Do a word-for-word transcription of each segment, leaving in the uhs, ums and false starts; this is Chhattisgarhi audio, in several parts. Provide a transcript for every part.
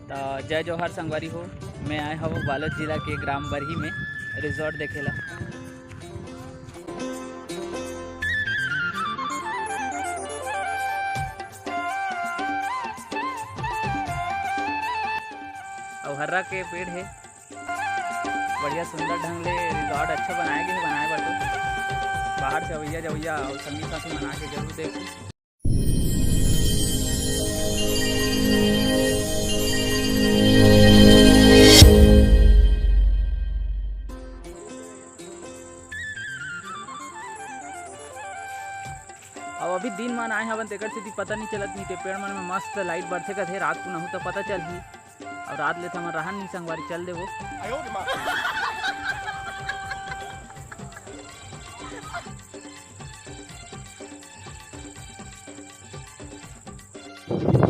त जय जोहार संगवारी हो, मैं आए हव बालोद जिला के ग्राम बरही में रिजॉर्ट देखे ला। अउ हर्रा के पेड़ हे, बढ़िया सुंदर ढंग ले रिजॉर्ट अच्छा बनाए गे हे, बनाए बर तो बाहर से अवैया जवैया अउ संगी साथी मन आके जरूर देखहू। अब अभी दिन मन आए हवन, तेकर सेती पता नहीं चलत, नहीं ते पेड़ मन में मस्त लाइट बरसे करथे, रात कुन आहू त पता चलही। अउ रात ले त हमन रहन नहीं संगवारी, चल देबो।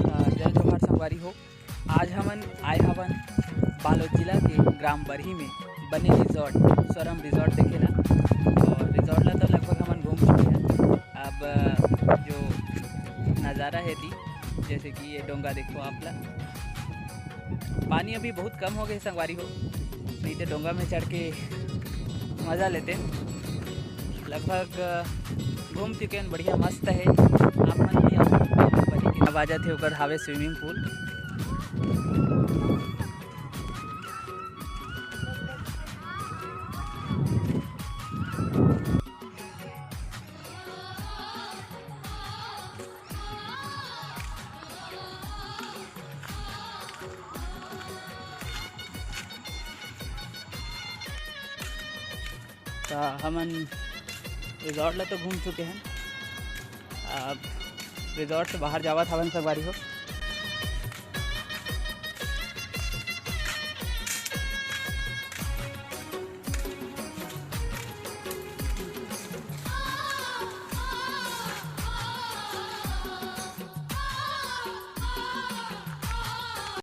अ, जय जोहार संगवारी हो, आज हमन आए हवन बालोद जिला के ग्राम बरही में बने रिजॉर्ट, स्वरम रिजॉर्ट देखे ला। अउ रिजॉर्ट ला तो लगभग हमन घूम चुके हन। अब जो नज़ारा हे ती, जैसे कि ये डोंगा देखो आप ला, पानी अभी बहुत कम हो गे संगवारी हो, नहीं तो डोंगा में चढ़ के मजा लेते। लगभग घूम चुके हैं, बढ़िया मस्त है। आप मन भी आओ, बढ़िया के बाजत हे ओकर हावे स्विमिंग पूल। त हमन रिजॉर्ट ला तो घूम चुके हैं, अब रिजॉर्ट से बाहर जावत हवन संगवारी हो।